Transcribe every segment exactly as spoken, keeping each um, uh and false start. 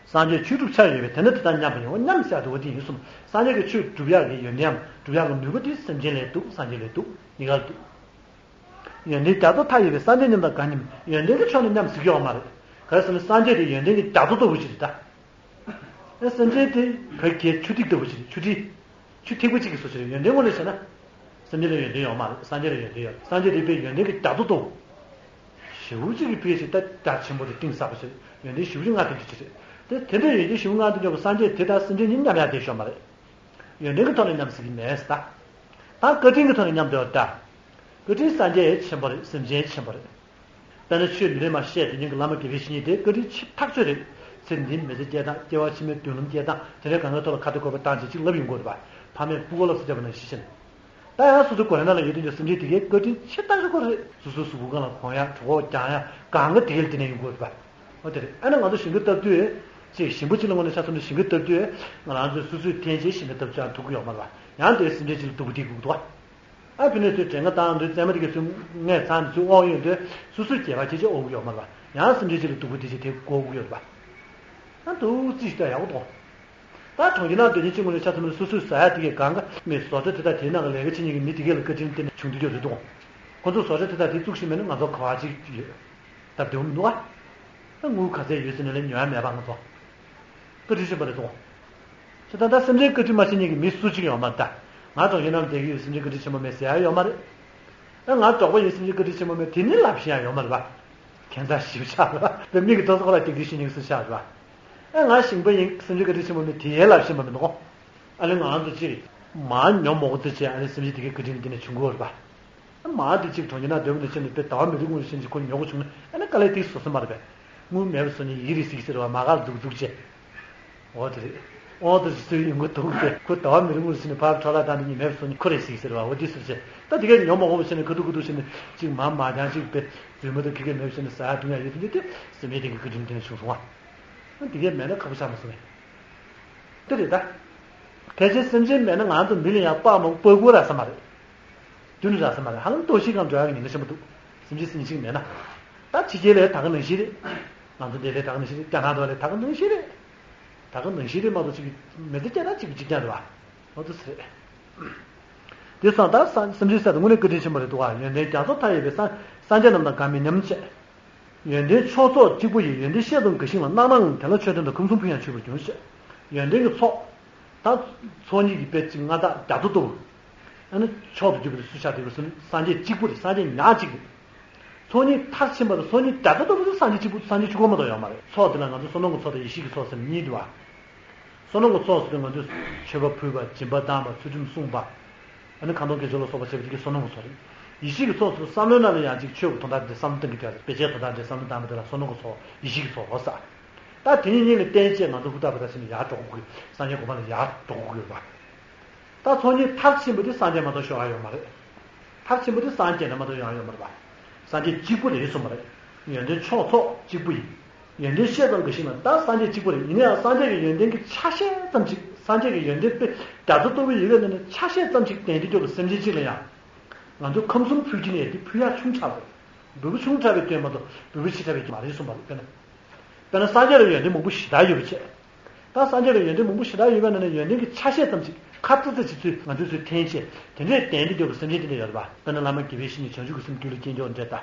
སངས་རྒྱས་ཆོས་སྒྲུབ་ཆ་ཡོད་པས་དེ་ནི་དེ་དག་མཉམ་པ་ཡིན། འོ་མཉམ་ཟེར་དེ་འོ་དེ་ཡིན་གསུངས། སངས་རྒྱས་ཀྱི་ཆོས་སྒྲུབ་ཡག་གི་ཡོན་ཏན་འམ་སྒྲུབ་ཡག་གི་ནུས་པ་དེ་སེམས་ཅན་ལ་འདུག་སངས་རྒྱས་ལ་འདུག་གཉིས་ཀར་འདུག་ཡོན་ཏན་རྒྱ་མཚོ་མཐའ་ཡས་པའི་སངས་རྒྱས་མཉམ་དང་གང་མཉམ། ཡོན་ཏན་གྱི་ཕྱོགས་ནས་མཉམ་ཟེར་གྱི་ཡོད་མ་རེད། ག་རེ་ཟེར་ན་སངས་རྒྱས་དེ་ཡོན་ཏན་གྱི་རྒྱ་མཚོ་ལྟ་བུ་ཅིག་རེད་ད། ཨེ་སེམས་ཅན་དེ་བོད་ཀྱི་ཆུ་ཐིགས་ལྟ་བུ་ཅིག་རེད། ཆུ་ཐིགས། ཆུ་ཐིགས་པོ་གཅིག་གི་བཟོ་ཅིག་རེད། ཡོན་ཏན་ངོས་ནས་བྱས་ན། སེམས་ཅན་ལ་ཡོན་ཏན་ཡོད་མ་རེད། སངས་རྒྱས་ལ་ཡོན་ཏན་ཡོད། སངས་རྒྱས་དེ་དཔེ་ཡོན་ཏན་གྱི་རྒྱ་མཚོ་ལྟ་བུ། ཞེ་པོ་ཅིག་གི་དཔེ་ཞིག་ད་རྒྱ་ཆེན་པོ་རེད། གཏིང་ཟབ་པོ་ཞིག་རེད། ཡོན་ཏན་ཞེ་པོ་ཅིག་མངའ་ཐེབས་ཀྱི་ཅིག་རེད། དེ་དེ་འདྲའི་ཡོན་ཏན་ཞེ་པོ་མངའ་ཐེབས་ཀྱི་སངས་རྒྱས་དེ་དང་སེམས་ཅན་གཉིས་མཉམ་ཡག་དེ་ཤོད་མ་རེད། ཡོན་ཏན་གྱི་ཐོག་ནས་མཉམ་ཟེར་གྱི་མེད་ཟེར་ད། ད་བཀའ་དྲིན་གྱི་ཐོག་ནས་མཉམ་དུ་ཡོད་ད། བཀའ་དྲིན་སངས་རྒྱས་ཆེན་པོ་རེད། སེམས་ཅན་ཆེན་པོ་རེད། དཔེར་ན་ཆོས་འདི་ལས་མ་བཤད་དེ་ཉིད་ཀྱི་བླ་མ་དགེ་བའི་བཤེས་གཉེན་དེ་བཀའ་དྲིན་ཆེ་ཐག་ཆོད་རེད། ཚེ་འདིའི་མི་ཚེ་སྐྱེལ་སྟངས་སྐྱེ་བ་ཕྱི་མའི་མདུན་ལམ་སྐྱེལ་སྟངས་དེ་འདྲའི་གང་གའི་ཐོག་ལ་ཁ་ཏ་བཀོད་པ་བཏང་བྱས་ཅིག་ལབ་ཡོང་གི་ཡོད་རེད་པ། ཕ་མས་ཕྲུ་གུ་ལ་སོགས་བྱས་པ་ནང་བཞིན་བྱས་ནས། ད་ཡང་སོ་སོའི་གོ་རེ་ནང་ལ་ཡོད་དུས་ཀྱང་སེམས་ཅན་དེ་གའི་བཀའ་དྲིན་ཆེ་ཐག་ཆོད་ཁོ་རེད། སོ་སོའི་གཟུགས་པོ་སྒང་ལ་གོན་ཡག་གྲོད་ཁོག་རྒྱག་ཡག་གང་ག་དེ་གའི་དེ་ནས་ཡོང་གི་ཡོད་རེད་པ། འོ་དེ་རེད། ཨ་ནི་ང་ཚོ་ཞིང་ཁ་བཏབ་དུས། ཅིག་ཞིང་པ་གཅིག་ལ་དངོས་གནས་ཆ་མཚོན་ན་ཞིང་ཁ་བཏབ་དུས། ང་རང་ཚོས་སོ་སོས་འཐེན་བྱས་ཞིང་ཁ་བཏབ་ཆོག་ཐུབ་ཀྱི་ཡོད་མ་རེད་པ། ཡང་དེ་སེམས་ཅན་གཅིག་ལ་སྡུག་པོ་སྟེར་དགོས་ཀྱི་འདུག་པ། ཨ་ཕི་ནས་ཚུར་དྲན་ག་བཏང་དུས་བཙས་མ་དེ་གའི་ཚུར་སྔས་ཚང་དུས་ཚུར་དབོག་ཡོང་དུས་སོ་སོས་སྐྱེལ་བ་ཁྱེད་ཀྱིས་དབོག་གི་ཡོད་མ་རེད་པ། ཡང་སེམས་ཅན་གཅིག་ལ་སྡུག་པོ་དེ་ཅིག་དེ་དགོས་ཀྱི་ཡོད་རེད་པ། ཨ་འདུག་རྩིས་ཤིག་ལྟ་ཡག་པོ་འདུག་ད་གྲོང་ཁྱེར་ནང་སྡོད་མཁན་གཅིག་དངོས་གནས་ཆ་མཚོན་ན་སོ་སོས་ཟ་ཡག་དེ་གའི་སྒང་ག་མི་བཟོ་གྲྭ་དེ་དག་དེའི་ནང་གི་ལས་ཀ་བྱེད་མཁན་གྱི་མི་དེ་གས་ལ་བཀའ་དྲིན་དེ་ནས་བྱུང་བསྡད་ཀྱི་རེད་འདུག་ཁོ་ཚོ་བཟོ་གྲྭ་དེ་དག་དེ་བཙུགས་ཤིག་མེད་ན་ང་ཚོ་ག་བ་ཅིག་ཡོད། ད་དེ་འདུག་ཨ། དངུལ་ག་ཚད་ཡོད་ཟེར་ནས་ལས་ཉོ་ཡ་མེད་པ་ང་ཚོ། བཀའ་དྲིན་ཆེན་པོ་རེད་དོ། ཁྱེད་ད་ལྟ་སེམས་ཅན་བཀའ་དྲིན་མ་ཆེ་མཁན་གྱི་མི་སུ་གཅིག་ཡོད་མ་རེད་ད། ང་གྲོང་ཁྱེར་ནང་བསྡད་ཀྱི་ཡོད་སེམས་ཅན་བཀའ་དྲིན་ཆེན་པོ་མེད་ཟེར་ཡ་ཡོད་མ་རེད། ཨ་ང་འབྲོག་པ་ཡིན་སེམས་ཅན་བཀའ་དྲིན་ཆེན་པོ་མེད་དེ་ནི་ལབ་ཤེས་ཡ་ཡོད་མ་རེད་པ། ཁྱད་མཚར་ཞིག་ཆགས་རེད་པ། དེ་མིག་གི་ཐོག་སོ་ཁོ་ལ་ཏིག་ཏིག་ཤེས་མཁན་སུ་ཆགས་རེད་པ། ཨ་ང་ཞིང་པ་ཡིན་སེམས་ཅན་བཀའ་དྲིན་ཆེན་པོ་མེད་དེ་ཡའི་ལབ་ཤེས་པ་མི་འདུག་ཨ་ལས་ང་རང་ཚོ་གཅིག་མ་ཉོ་མོག་པོ་དེ་བྱས་ཨ་ནི་སེམས་ཅན་དེ་གའི་བཀའ་དྲིན་དེ་ནས་བྱུང་གི་ཡོད་རེད་པ། མ་དེ་གཅིག་གྲོང་ཁྱེར་ནང་སྡོད་པ་ནས་ཕྱིན་ནས་དཔེ་ཟླ་བ་མི་རིགས་དངོས་སུ་ཕྱིན་ཅིག་ཁོ་ཉོ་དགོས་བྱུང་ན་ཨ་ནི་དཀའ་ལས་དེ་བཟོ་ས་མ་རེད་པས། དངུལ་མེད་པ་བཟོ་ནི་ཡིད་རེ་སིག་ཟེར་བ་མ་གར་འདུག་འདུག་ཅེས། འོ་དེ་རེད། འོ་དེ་ཚོའི་ཡོང་གི་འདུག་སྟེ་ཁོ་ཟླ་བ་མི་རིགས་དངོས་སུ་ཕྱིན་ནས་ཕར་འཕྲོ་བརླག་བཏང་ནས་ཉི་མེད་པ་བཟོ་ནི་ཁོ་རེ་སིག་ཟེར་བ་འོ་དེ་ཟེར་ཅེས་ད་དེ་གས་ཉོ་མ་དགོས་པ་བྱས་ནས་ཁ་ཐུག་ཁ་ཐུག་བྱས་ནས་གཅིག་མ་མ་རྐྱང་གཅིག་དཔེ་རྫུན་མ་དང་ཁེ་ཁེ་མེད་པ་བྱས་ནས་ཟ་ཡ་འཐུང་ཡ་ཡོད་དེ་འདི་དེ་སེམས་ཅན་དེ་གི་བཀའ་དྲིན་དེ་ནས་བྱུང་སོང་བ། དེ་གས་མེད་ན་ཁག་པོ་ཆགས་མ་སོང་ངས། དེ་རེད་ད། ཕལ་ཆེར་སེམས་ཅན་མེད་ན་ང་ཚོ་མི་ལ་ཡང་དཔའ་མང་དཔའ་རྒོད་རག་ས་མ་རེད། མདུན་རག་ས་མ་རེད། ཧ་ལམ་ལྟོགས་ཤི་གང་འགྲོ་ཡག་གི་ཉེན་ཁ་ཆེན་པོ་འདུག་སེམས་ཅན་སེམས་ཅན་མེད་ན། ད་ཕྱི་རྒྱལ་ལ་ད་ག་ནང་བཞིན་རེད། ང་ཚོ་འདི་ལ་ད་ག་ནང་བཞིན་རེད། རྒྱ་ནག་ཏུ་ལ་ད་ག་ནང་བཞིན་རེད། ད་ག་ནང་བཞིན་རེད་མ་གཏོགས་ཅིག་མི་ཚེ་སྐྱེལ་ན་གཅིག་གི་གཅིག་རྐྱང་རེད་བ། འོ་དེ་ཚོ་རེད། དེ་སོང་ད་སེམས་ཅན་ཟེར་དུས་དངོས་གནས་བཀའ་དྲིན་ཆེན་པོ་རེད་འདུག་བ། ཡོན་ཏན་རྒྱ་མཚོ་མཐའ་ཡས་པའི་སངས་སངས་རྒྱས་རྣམས་དང་གང་མི་མཉམ་བྱས། ཡོན་ཏན་མཆོག་ཚོགས་གཅིག་པུ་ཡི། ཡོན་ཏན་བཤད་དང་དགའ་ཞིང་ལ། རྣམ་སྣང་དེ་ལ་མཆོད་རྟེན་དང་། ཁམས་གསུམ་ཕུལ་ཡང་མཆོད་པར་འགྱུར་ཞེས། ཡོན་ཏན་གྱི་ཚོགས། ད་ཚོགས་གཉིས་ཀྱི་དཔེ་གཅིག་མངའ་བདག་རྒྱ་མཚོ་ལྟ་བུ། ཨ་ནི་མཆོག་ཏུ་གྱུར་པ་དེ་སུ་ཆགས་བསྡད་པ་ཟེར་ན་སངས་རྒྱས་གཅིག་པུ་རེད། སངས་རྒྱས་ཉག་གཅིག་རེད། ཚོགས་གཉིས་མཐར་ཕྱིན་པ་དང་ཚོགས་གཉིས་རྒྱ་མཚོ་ལྟ་བུ་དེ་སངས་རྒྱས་གཅིག་པུ་སངས་རྒྱས་གཅིག་པོ་མ་གཏོགས་ཡོད་མ་རེད། ཚོགས་དེ་ལ་ང་ཚོ་བསོད་ནམས་ཀྱི་ཚོགས་དང་ཡེ་ཤེས་ཀྱི་ཚོགས་ཟེར་གཉིས་འདུག་བ། བསོད་ནམས་ཀྱི་ཚོགས་ཟེར་དུས་ང་ཚོས་མཆོད་པ་ཕུལ་བ་སྦྱིན་པ་བཏང་བ་ཚུལ་ཁྲིམས་བསྲུངས་པ། ཨ་ནི་ཁ་འདོན་དགེ་སྦྱོར་ལ་སོགས་པ་བྱས་པ་དེ་གའི་བསོད་ནམས་ཀྱི་ཚོགས་རེད། ཡེ་ཤེས་ཀྱི་ཚོགས་ཟེར་དུས་བསམ་བློའི་ནང་ལ་ཡང་ཅིག་ཆོས་ཀྱི་དོན་དག་དེ་བསམ་བློ་གཏང་གི་བསྡད་རེད། དཔེ་ཆའི་དོན་དག་དེ་བསམ་བློ་བཏང་བ་དེ་ལ་བསོད་ནམས་ཀྱི་ཚོགས་ཡེ་ཤེས་ཀྱི་ཚོགས་ཟེར། ད་དེ་གཉིས་གཉིས་ལ་བརྟེན་བྱས་ང་ཚོ་ཧུར་ཐག་པ་ད་ཕྱིན་ནས་ཡར་འགྲོ་དགོས་ཀྱི་ཡོད། སངས་རྒྱས་གོ་འཕང་ལ་ཡར་འགྲོ་དགོས་ཀྱི་ཡོད་པ། ད་ཚོགས་གཉིས་མཐར་ཕྱིན་པ་དེ་སངས་རྒྱས་མ་གཏོགས་ཤོར་ཡ་ཡོད་མ་རེད། མཐར་ཕྱིན་པ་དེ་སངས་རྒྱས་ལ་མ་གཏོགས་ཡོང་ཡ་ཡོད་མ་རེད་པ། སངས་རྒྱས་གཅིག་པུ་རེད་གསུངས་པ་རེད། ཡོན་ཏན་མཆོག་ཚོགས་གཅིག་པུ་ཡིན། ཡོན་ཏན་བཤད་དང་དགའ་ཞིང་ལ། ད་སངས་རྒྱས་གཅིག་པུ་རེད། ཡིན་ན་ཡང་སངས་རྒྱས་ཀྱི་ཡོན་ཏན་གྱི་ཆ་ཤས་ཙམ་ཅིག་སངས་རྒྱས་ཀྱི་ཡོན་ཏན་དཔེ་རྒྱ་མཚོ་ལྟ་བུའི་ཡི་གེ་ནང་ནས་ཆ་ཤས་ཙམ་ཅིག་ལྡན་གྱི་འདུག་པའི་སེམས་ཅན་གཅིག་ལ་ཡང་། ང་ཚོ་ཁམས་གསུམ་ཕུལ་གྱི་ནས་དེ་ཕུལ་ཡ་ཆུང་ཆགས་རེད། འབུལ་པོ་ཆུང་དྲགས་པའི་དོན་མ་གཏོགས་འབུལ་པོ་ཆེ་དྲགས་པའི་མ་རེད་གསུངས་པ་རེད། དཔེར་ན། དཔེར་ན་སངས་རྒྱས་ལ་ཡོན་ཏན་མང་པོ་ཞེ་དྲག་ཡོད་པ་བྱས། ད་སངས་རྒྱས་ལ་ཡོན་ཏན་མང་པོ་ཞེ་དྲག་ཡོད་པ་ནང་ནས་ཡོན་ཏན་གྱི་ཆ་ཤས་ཙམ་ཅིག་ཁ་ཙི་ཙི་ཅིག་ཚུལ་ང་ཚོས་ཚུལ་འཐེན་བྱས་དེ་འདྲས་ལྡན་གྱི་འདུག་པའི་སེམས་ཅན་དེ་འདྲ་ཡོད་རེད་པ། དཔེར་ན་བླ་མ་དགེ་བའི་བཤེས་གཉེན་བྱང་ཆུབ་ཀྱི་སེམས་རྒྱུད་ལ་སྐྱེས་འགྱོ་འདྲ་ད།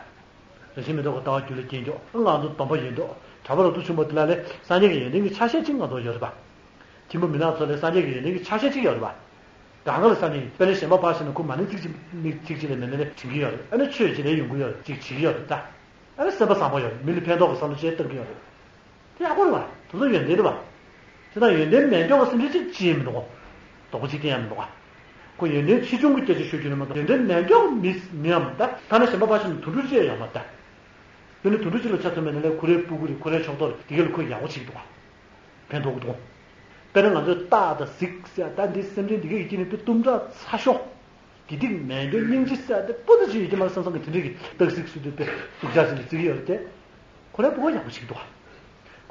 རང་བཞིན་མེད་རྟོགས་ཀྱི་ལྟ་བ་རྒྱུད་ལ་སྐྱེས་འགྱོ། ང་ཚོ་སྡོམ་པ་ཡོད་མདོག་གྲྭ་པ་རབ་ཏུ་བྱུང་བ་དེ་ལ་ལས་སངས་རྒྱས་ཀྱི་ཡོན་ཏན་གྱི་ཆ་ཤས་ཅིག་ང་ཚོ་ཡོད་རེད་པ། ཁྱིམ་པ་མི་ནག་ཚོ་ལ་སངས་རྒྱས་ཀྱི་ཡོན་ཏན་གྱི་ཆ་ཤས་ཅིག་ཡོད་རེད་པ། གང་ག་ལ་སངས་རྒྱས་ཀྱི་དཔེར་ན་གཞན་པ་ཕར་ཕྱིན་ན་ཁོ་མ་ཎི་ཚིག་གཅིག་མི་ཚིག་གཅིག་ལས་མེད་མེད་ལས་བྱེད་ཀྱི་ཡོད་རེད། ཨ་ནི་ཆོས་བྱེད་ལས་ཡོང་གི་ཡོད་རེད། ཅིག་བྱེད་ཀྱི་ཡོད་རེད་ད། ཨ་ནི་སེམས་པ་བཟང་པོ་ཡོད་རེད། མི་ལ་ཕན་ཐོགས་ཀྱི་བསམ་བློ་ཅིག་བཏང་གི་ཡོད་རེད། དེ་ཡག་པོ་རེད་པ། དེ་ཚོ་ཡོན་ཏན་རེད་པ། དེ་དང་ཡོན་ཏན་མེད་མཁན་གྱི་སེམས་ཅན་ཅིག་ཅི་ཡང་མི་འདུག་གོ། རྡོག་པོ་གཅིག་སྟེ་ཡང་མི་འདུག་ག་ཁོ་ཡོན་ཏན་ཆེ་ཆུང་གི་སྐད་ཆ་ཤོད་རྒྱུ་ནི་མ་གཏོགས་ཡོན་ཏན་མེད་མཁན་གྱི་མི་མིའམ་ད་ཐ་ན་གཞན་པ་ཕར་ཕྱིན་ན་དུད་འགྲོ་ཅིག་ཡང་མ་ད། དེ་ནི་དུད་འགྲོ་ཅིག་ལ་ཆ་མཚོན་པ་ཡིན་ན་ཁོ་རའི་སྤུ་གུ་རེད། ཁོ་རའི་ཕྱོགས་གཏོགས་རེད། དེ་ག་ལ་ཁོ་ཡག་པོ་བྱེད་ཀྱི་འདུག་ག་ཕན་ཐོགས་ཀྱི་འདུག་དཔེར་ན་ང་ཚོས་སྟག་དང་གཟིག་ཟེར་ད་འདི་སེམས་ཅན་འདི་གའི་ཡིད་ཀྱི་ནི་དཔེ་གཏུམ་དྲག་ཚ་ཤོས། དགེ་སྡིག་མེད་མཁན་སྙིང་རྗེ་ཟེར་དེ་པོ་ཏི་ཅིག་ཡོད་ཀྱི་མ་རེད་བསམ་བསམ་གྱི་དེ་འདྲའི་གི་སྟག་གཟིག་སུ་དེ་དཔེ་སྡུག་ཅག་ཅིག་ལ་བརྩི་གི་ཡོད་རེད་དེ། ཁོ་རའི་སྤུ་གུ་ཡག་པོ་བྱེད་ཀྱི་འདུག་ག་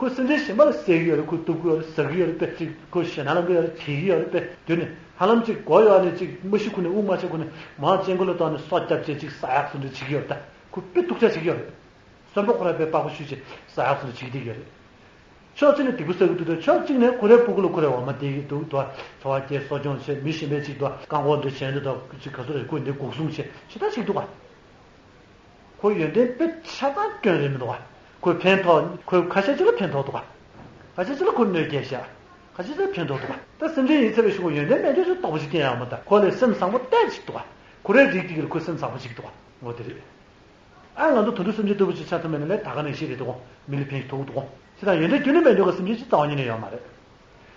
ཁོས་སེམས་ཅན་གཞན་པ་ལ་བསད་ཀྱི་ཡོད་རེད། ཁོས་གཏུབ་ཀྱི་ཡོད་རེད། ཟ་གི་ཡོད་རེད། དཔེ་ཅིག་ཁོས་ཞེད་སྣང་ལངས་ཀྱི་ཡོད་རེད། དེད་ཀྱི་ཡོད་རེད། དཔེ་དེ་ནི་ཧ་ལམ་ཅིག་མགོ་གཡོགས་ནས་ཅིག་མ་ཤི་ཁུ་ནས་དབུགས་མ་ཆད་ཁུ་ནས་མར་སྤྱང་ཀི་ལ་བཏང་ནས་སོ་བརྒྱབ་བྱས་ཅིག་ཟ་ཡག་སུ་འདྲ་བྱེད་ཀྱི་ཡོད་རེད། ད་ཁོས་དཔེ་སྡུག་ཅག་བྱེད་ཀྱི་ཡོད་རེད། གསོན་པོ་ཁོ་ར་དཔེ་པགས་པ་བཤུས་བྱས་ཟ་ཡག་སུ་འདྲ་བྱེད་ཀྱི་བསྡད་ཀྱི་ཡོད་རེད། ཕྱོགས་གཅིག་ནས་སྡིག་པ་བསགས་ཀྱི་འདུག་དང་ཕྱོགས་གཅིག་ནས་ཁོ་རའི་སྤུ་གུ་ལ་ཁོ་རའི་འོ་མ་སྟེར་གྱི་འདུག་དོ། འཚོ་བ་སྐྱེལ་གསོ་སྐྱོང་བྱེད། མི་གཞན་པའི་ཅིག་དོ་རྐང་འཁོར་འདི་བྱས་འདི་དོ་ཅིག་ག་ཚོད་རེད་ཁོས་འདི་འགོག་སྲུང་བྱེད་ཞེ་དྲག་ཞིག་འདུག་ག། ཁོ་ཡོན་ཏན་དཔེ་ཆ་ཚང་སྐྱོན་རེད་མི་འདུག་ག། ཁོས་ཕན་ཐོགས་ཁོས་ཁ་ཤས་ཅིག་ལ་ཕན་ཐོགས་འདུག་ག། ཁ་ཤས་ཅིག་ལ་ཁོས་གནོད་སྐྱེལ་ཤག། ཁ་ཤས་ཅིག་ལ་ཕན་ཐོགས་འདུག་ག། ད་སེམས་ཅན་ཡིན་ཚེ་བའི་ཤུགས་ཡོན་ཏན་མེད་འདོད་ཅིག་རྟོགས་པ་ཅིག་སྐྱེ་ཡག་མ་ད་ཁོ་ལས་སེམས་བཟང་པོ་ཏོག་ཙམ་འདུག་ག། ཁོ་རའི་རིགས་དེ་གིས་ཁོས་སེམས་བཟང་པོ་ཅིག་འདུག་ག། འོ་དེ་རེད། ཨ་ང་ཚོ་དུད་འགྲོ་སེམས་ཅན་ལྟ་བུ་ཅིག་ཆགས་ཐུབ་མེད་ན་ལས་ད་ག་ནང་བཞིན་རེད་དོ། མི་ལ་ཕན་ཐོགས་འདུག་ག། ཅི་དང་ཡོན་ཏན་ཁྱོན་ནས་མེད་འདོད་ཀྱི་སེམས་ཅན་ཅིག་རྩ་བ་ཉིད་ནས་ཡོད་མ་རེད།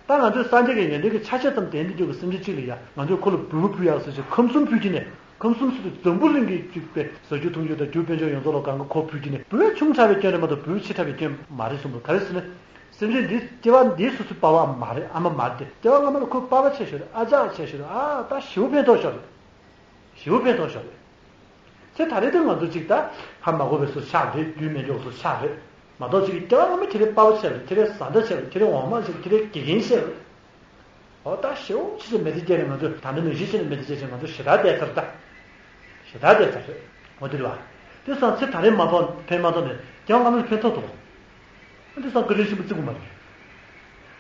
ད་ང་ཚོས་སངས་རྒྱས་ཀྱི་ཡོན་ཏན་གྱི་ཆ་ཤས་ཙམ་ལྡན་དུ་འཇུག་པའི་སེམས་ཅན་གཅིག་ལ་ཡང་ང་ཚོས་ཁོ་ལ་འབུལ་བ་ཕུལ་ཡག་ཟེར་ཞིང་ཁམས་གསུམ་ཕུལ་གྱི་ནས། ཁམས་གསུམ་ཟེར་དུས་འཛམ་བུ་གླིང་གི་བཅུ་པའི་ཟ་རྒྱུ་འཐུང་རྒྱུ་དང་རྒྱུ་དཔལ་འབྱོར་ཡོངས་རྫོགས་ལ་གང་ག་ཁོ་ཕུལ་གྱི་ནས། འབུལ་བ་ཆུང་དྲགས་པའི་སྐྱོན་རེད་མ་གཏོགས་འབུལ་བ་ཆེ་དྲགས་པའི་སྐྱོན་མ་རེད་གསུངས་པ་ག་རེ་ཟེར་ན། སེམས་ཅན་འདི་སྐྱེ་བ་འདིའི་སོ་སོའི་པ་ཕ་མ་མ་རེད། ཨ་མ་མ་རེད་དེ། སྐྱེ་བ་སྔ་མ་ལ་ཁོས་པ་ཕ་ཆེ་ཤོས་རེད། ཨ་ཅག་ཆེ་ཤོས་རེད། ཨ་ད་ཞེ་པོ་ཕན་ཐོགས་ཤོར་རེད། ཞེ་པོ་ཕན་ཐོགས་ཤོར་རེད། ཚེ་ད་རེས་དེ་ང་ཚོ་ཅིག་ད་ཕ་མ་དགོས་པའི་སོ་ཆགས་རེད། རྒྱུས་མེད་འཇོག་སོ་ཆགས་རེད། མ་གཏོགས་ཅིག་སྐྱེ་བ་སྔ་མ་ཁྱེད་རའི་པ་ཕ་ཆེ་རེད། ཁྱེད་རའི་བཟའ་ཟླ་ཆེ་རེད། ཁྱེད་རའི་འོ་མ་ཆེ་རེད། ཁྱེད་རའི་དགེ་རྒན་ཆེ་རེད། འོ་ད་ཞེ་པོ་ཅིག་ཅིག་མེད་དེ་སྐྱེ་ནས་ང་ཚོ་ད་ནི་ནང་བཞིན་བྱས་ནས་མེད་དེ་སྐྱེ་ཅིག་ང་ཚོ་ཞེ་དྲག་བསྡད་ཚར་ད། ཞེ་དྲག་བསྡད་ཚར་རེད། འོ་དེ་རེད་བ། དེ་སང་ཚེ་ད་རེས་མ་ཕོག་ཕན་མ་ཐོགས་ནས་སྐྱེ་བ་སྔ་མ་ལ་ཕན་ཐོགས་ཐུབ། འདི་སང་བཀའ་དྲིན་ཆེན་པོ་བརྩི་དགོས་མ་རེད།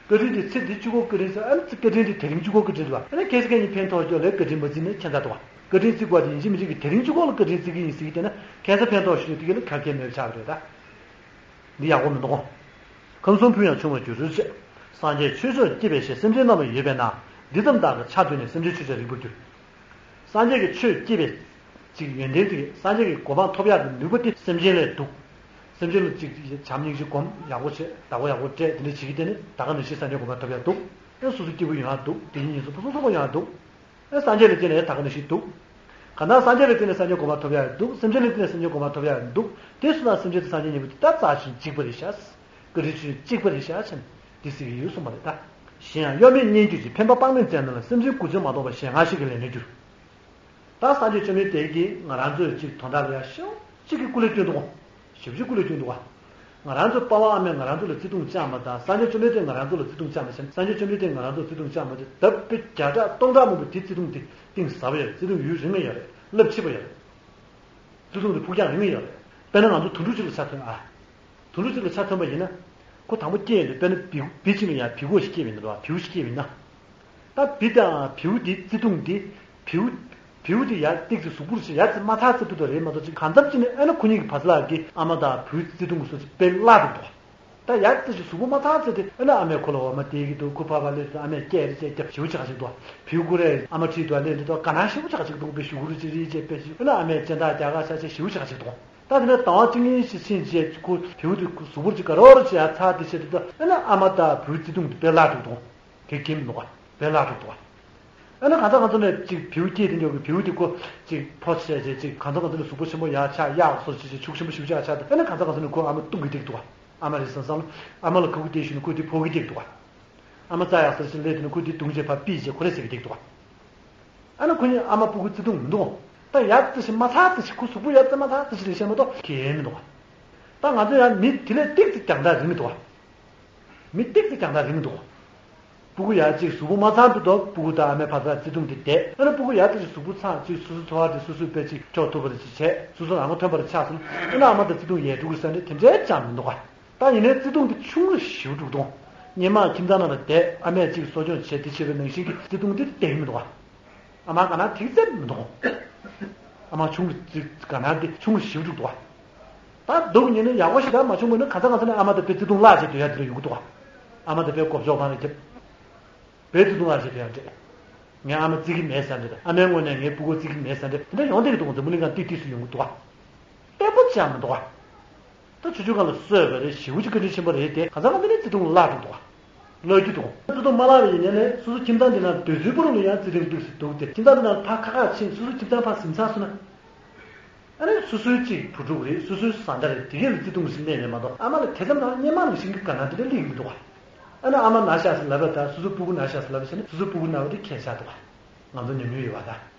བཀའ་དྲིན་དེ་ཚེ་འདི་གཅིག་པོ་བཀའ་དྲིན་ཟེར། ཨ་ནི་བཀའ་དྲིན་དེ་དེ་རིང་གཅིག་པོ་བཀའ་དྲིན་རེད་བ། ཨ་ནི་ཁ་སང་ཁ་ཉིན་ཕན་ཐོགས་ཀྱོག་ལས་བཀའ་དྲིན་མ་བརྩི་ན་ཁྱད་མཚར་འདུག་བ། བཀའ་དྲིན་བརྩི་དགོས་པ་དེ་ཡིན་གཅིག་མིན་གཅིག་གིས་དེ་རིང་གཅིག་པོ་ལ་བཀའ་དྲིན་བརྩི་གི་ཡིན་ཟེར་གྱི་བསྡད་ན་ཁ་སང་ཕན་ཐོགས་ཞུ་དུས་དེ་ག་ལ་ཁ་སྐད་མེད་པ་ཆགས་པ་རེད་ད། འདི་ཡག་པོ་མི་འདུག་གོ། ཁམས་གསུམ་ཕུལ་ཡང་ཆུང་བར་འགྱུར་རོ་ཞེས། སངས་རྒྱས་ཆོས་མཆོག་སྐྱེས་པའི་ཞལ། སེམས་ཅན་རྣམས་ལ་ཡོད་པས་ན། འདི་ཙམ་དག་གི་ཆར་བཏོན་ནས། སེམས་ཅན་ཆོས་ཀྱང་རིག་པར་འགྱུར། སངས་རྒྱས་ཀྱི་ཆོས་སྐྱེས་པའི་ཅིག་ཡོན་ཏན་དེ་སངས་རྒྱས་ཀྱི་གོ་འཕང་ཐོབ་ཡག་གི་ནུས་པ་དེ་སེམས་ཅན་ལ་འདུག། སེམས་ཅན་ལ་ཅིག་བྱམས་སྙིང་རྗེ་སྒོམ་ཡག་པོ་བྱེད། བདག་པོ་ཡག་པོ་སྤྲད། དེ་འདྲ་བྱེད་ཀྱི་དེ་ནི་ད་ག་ནང་བཞིན་སངས་རྒྱས་གོ་འཕང་ཐོབ་ཡག་འདུག། ཨེ་སོ་སོ་སྐྱིད་པོ་ཡོང་ཡག་འདུག། དེ་ཉིད་ཉིད་སོ་སོ་སོ་སོ་ཡོང་ཡག་འདུག། ཨེ་སངས་རྒྱས་ལ་བརྟེན་ནས་ད་ག་ནང་བཞིན་འདུག། གང་ལྟར་སངས་རྒྱས་ལ་བརྟེན་ནས་སངས་རྒྱས་གོ་འཕང་ཐོབ་ཡག་འདུག། སེམས་ཅན་ལ་བརྟེན་ནས་སེམས་ཅན་གོ་འཕང་ཐོབ་ཡག་འདུག། དེ་སོང་ཙང་སེམས་ཅན་དེ་སངས་རྒྱས་མཉམ་པོ་དེ་ད་རྩ་ཆེན་གཅིག་པ་རེད་ཤག། བཀའ་དྲིན་ཆེན་གཅིག་པ་རེད་ཤག་བྱས་ནས་འདི་ཟེར་གྱི་ཡོད་གསུངས་པ་རེད་ད། གཞན་ཡང་གཡོ་མེད་སྙན་བརྒྱུད་ཀྱི། ཕན་པ་སྤངས་ལེན་མཛད་རྣམས་ལ། སེམས་ཅན་མགུ་ཅན་མ་གཏོགས་པ། ཞེད་སྔ་ཞིག་གི་ལས་ནི་འགྱུར། ད་སངས་རྒྱས་བཅོམ་ལྡན་འདས་ཀྱིས་ང་རང་ཚོའི་ཅིག་དོན་དག་ལ་ཡང་ཞེ་པོ་ཅིག་གི་སྐུ་ལས་སྐྱོན་འདུག་གོ། ཞེ་པོ་ཅིག་སྐུ་ལས་སྐྱོན་འདུག་ག། ང་རང་ཚོའི་པ་ཕ་ཨ་མས་ང་རང་ཚོ་ལ་བརྩེ་དུང་བཅངས་པ་དང་། སངས་རྒྱས་བཅོམ་ལྡན་འདས་ང་རང་ཚོ་ལ་བརྩེ་དུང་བཅངས་པ་བྱས་ནས། སངས་རྒྱས་བཅོམ་ལྡན་འདས་ང་རང་ཚོ་ལ་བརྩེ་དུང་བཅངས་པ་དེ་ལྡབ་བརྒྱ་ཕྲག་སྟོང་ཕྲག་མང་པོ་དེ་བརྩེ་དུང་དེ་གཏིང་ཟབ་པ་ཡོད་རེད། བརྩེ་དུང་ཡུན་རིང་བ་ཡོད་རེད། རླབས་ཆེ་བ་ཡོད་རེད། བརྩེ་དུང་དེ་ཕུགས་རྒྱང་རིང་བ་ཡོད་རེད། དཔེར་ན་ང་ཚོ་དུད་འགྲོ་གཅིག་ལ་ཆ་མཚོན་ཨ། དུད་འགྲོ་གཅིག་ལ་ཆ་མཚོན་པ་ཡིན་ན། ཁོ་དང་པོ་སྐྱེས་ཡོང་དུས་དཔེར་ན་བེའུ་བེ་གཅིག་ལ་ཡང་བེའུ་ཅིག་སྐྱེས་པ་ཡིན་ན་རེད་བ། བེའུ་ཅིག་སྐྱེས་པ་ཡིན་ན། ད་བེ་དང་བེའུ་དེ་བརྩེ་དུང་དེ་བེའུ་བེའུ་དེ་ཡར་ཏོག་ཙམ་གཟུགས་པོ་རེ་ཡར་ཙམ་མ་ཚར་ཙམ་ཐུབ་ཐུབ་རེད་མ་གཏོགས་ཅིག་གང་འཚམ་ཅིག་ནས་ཨ་ནི་ཁོ་གཉིས་ཀྱི་བར་ལ་གི་ཨ་མ་དང་བུའི་བརྩེ་དུང་གི་སོ་ཅིག་དཔེ་བརླག་འགྲོ་འདུག། ད་ཡར་ཙམ་ཞིག་གཟུགས་པོ་མ་ཚར་ཙམ་དེ་ཨ་ནི་ཨ་མས་ཁོ་ལ་འོ་མ་སྟེར་གྱི་འདུག། ཁོ་ཕ་ཕར་སླེབས་དུས་ཨ་མས་སྐྱེལ་རེ་བྱས་རྒྱབ་ཞེ་པོ་ཅིག་ག་ཅིག་འདུག། བེའུ་ཁོ་རེ་ཨ་མ་ཁྲིད་དུ་ཨ་ནི་འདི་དག་དགའ་སྣང་ཞེ་པོ་ཅིག་ག་ཅིག་འདུག། དཔེ་ཞུ་གུ་རུ་ཅིག་རེ་བྱས་དཔེ་ཞིག་ཨ་ནི་ཨ་མས་སྤྱན་ཐག་རྒྱག་ག་ཤ་ཤ་ཞེ་པོ་ཅིག་ག་ཅིག་འདུག། ད་དེ་ནས་ཟླ་བ་གཅིག་གཉིས་ཤིག་ཕྱིན་རྗེས་ཁོ་བེའུ་དེ་གཟུགས་པོ་ཅིག་དགའ་རོག་རོག་ཅིག་ཡར་ཚར་དེ་བྱས་དུས་ད་ཨ་ནི་ཨ་མ་དང་བུའི་བརྩེ་དུང་དེ་དཔེ་བརླག་འགྲོ་འདུག། དེ་གེམ་འདུག་ག། དཔེ་བརླག་འགྲོ་འདུག་ག། ཨ་ནི་གང་ཚ་གང་ཚ་ནས་ཅིག་བེའུ་སྐྱེས་དེ་འདྲ་གི་བེའུ་དེ་ཁོ་ཅིག་ཕོ་བྱས་བྱས་ཅིག་གང་ཚ་གང་ཚ་ནས་གཟུགས་པོ་ཆེན་པོ་ཡར་ཆགས་གཡག་སོགས་བྱས་བྱས་ཕྱུག་ཆེན་པོ་ཞེ་པོ་ཅིག་ཡར་ཆགས་དུས་ཨ་ནི་གང་ཚ་གང་ཚ་ནས་ཁོ་ཨ་མ་བཏུང་གི་བསྡད་འདུག་ག། ཨ་མ་རེད་བསམ་བསམ་ལ་ཨ་མ་ལ་ག་གུ་བསྡད་ཞུས་ན་ཁོས་དེ་ཕོག་གི་བསྡད་འདུག་ག། ཨ་མ་རྩྭ་ཡག་ས་ཞིག་སླེབས་དུས་ན་ཁོས་དེ་བརྡུངས་བྱས་ཕར་ཕུད་བྱས་ཁོ་རེ་ཟེར་གི་བསྡད་འདུག་ག། ཨ་ནི་ཁོ་གཉིས་ཨ་མ་སྤུ་གུ་བརྩེ་དུང་མི་འདུག། ད་ཡར་ཙམ་ཞིག་མ་ཚར་ཙམ་ཞིག་ཁོ་གཟུགས་པོ་ཡར་ཙམ་མ་ཚར་ཙམ་ཞིག་ལས་བཤད་མ་གཏོགས་གལ་མི་འདུག། ད་ང་ཚོ་ཡང་མི་དེ་ལས་ཏིག་ཙམ་རྒྱང་ཐག་རིང་གི་འདུག། མི་ཏིག་ཙམ་རྒྱང་ཐག་རིང་གི་འདུག། སྤུ་གུ་ཡར་ཅིག་གཟུགས་པོ་མ་ཚང་དུས་དོ་སྤུ་གུ་དང་ཨ་མའི་བར་ཐག་བརྩེ་དུང་དེ་བསྡད། ཨ་ནི་སྤུ་གུ་ཡར་ཙམ་ཞིག་གཟུགས་པོ་ཚང་ཅིག་སོ་སོའི་འཚོ་བ་དེ་སོ་སོས་དཔེ་ཅིག་ལྕོགས་ཐུབ་པ་རེ་ཅིག་བྱས། སོ་སོ་རང་མགོ་ཐོན་པ་རེ་ཆགས་སོང་། ཨ་ནི་ཨ་མ་དང་བརྩེ་དུང་ཡལ་འགྲོ་གི་ས་འདྲ་དེ་འདྲའི་ཅང་མི་འདུག་ག། ད་ཡིན་ནའི་བརྩེ་དུང་དེ་ཆུང་རུ་ཞེ་པོ་འགྲོ་གི་འདུག། སྔོན་མ་ཁྱིམ་ཚང་ནང་ལ་བསྡད། ཨ་མས་ཅིག་གསོ་སྐྱོང་བྱས་དེ་བྱས་པའི་ནང་བཞིན་གྱི་བརྩེ་དུང་དེ་བསྡད་ཀྱི་མི་འདུག་ག། ཨ་མ་དགའ་སྣང་ཏིག་ཙམ་མི་འདུག། ཨ་མ་ཆུང་རུ་ཅིག་དགའ་སྣང་དེ་ཆུང་རུ་ཞེ་པོ་འགྲོ་གི་འདུག་ག། ད་སྡུག་ཉེས་ནས་ཡག་པོ་ཞིག་ད་མ་བྱུང་བ་ན་གང་ཚ་གང་ཚ་ནས་ཨ་མ་དང་དཔེ་བརྩེ་དུང་བརླག་བྱས་སྡོད་ཡ་དེ་འདྲ་ཡོང་གི་འདུག་ག། ཨ་མ་དང་དཔེ་སྒོ་ཕྱོགས་སྒང་ལ་རྒྱབ། དཔེ་བརྩེ་དུང་བརླག་བྱས་སྡོད་ཡ་འདྲ། ངས་ཨ་མ་བརྩི་གི་མེད་ཟེར་འདྲ། ཨ་མའི་ངོས་ནས་ངའི་སྤུ་གུ་བརྩི་གི་མེད་ཟེར་འདྲ། དེ་འདྲ་ཡོང་བསྡད་ཀྱི་འདུག། འཛམ་བུ་གླིང་སྒང་ཏིག་ཏིག་སུ་ཡོང་གི་འདུག་ག། ལྟད་པོ་ཅང་མི་འདུག་ག། ད་ཆུང་ཆུང་སྒང་ལ་གསོས་པ་རེད། ཞེ་པོ་ཅིག་བཀའ་དྲིན་ཆེན་པོ་རེད་དེ། གང་ཚ་གང་ཚ་ནས་བརྩེ་དུང་བརླག་འགྲོ་འདུག་ག། བརླག་རྒྱུ་འདུག། བརྩེ་དུང་མ་བརླག་པ་ཡིན་ནའི་ནས་སོ་སོ་ཁྱིམ་ཚང་འདི་ནང་སྡོད་ཚུལ་པོ་རུ་ལ་ཡང་བརྩེ་དུང་འདུག་སེ་འདུག་སྟེ། ཁྱིམ་ཚང་འདི་ནང་ཕར་ཁ་ཁ་ཕྱིན། སོ་སོ་ཁྱིམ་ཚང་ཕར་ཟིན་ཚར་སོང་ན། ཨ་ནི་སོ་སོའི་ཅིག་བུ་ཕྲུག་རེད། སོ་སོའི་བཟའ་ཟླ་རེད། དེ་གས་ལ་བརྩེ་དུང་ཞིག་གནས་ནས་མ་གཏོགས་ཨ་མ་ལ་དེ་ཙམ་དང་སྔོན་མ་ནང་བཞིན་གྱི་དགའ་སྣང་དེ་འདྲ་སླེབས་ཀྱི་མི་འདུག་ག། ཨ་ནི་ཨ་མ་ན་ཤག་ཟེར་ལབ་པ་དང་སོ་སོའི་སྤུ་གུ་ན་ཤག་ཟེར་ལབ་པ་བྱས་ནས་སོ་སོའི་སྤུ་གུ་ན་བ་དེ་ཁྱད་ཆགས་འདུག་ག། ང་ཚོ་ཉམས་མྱོང་ཡོད་པ་དང་།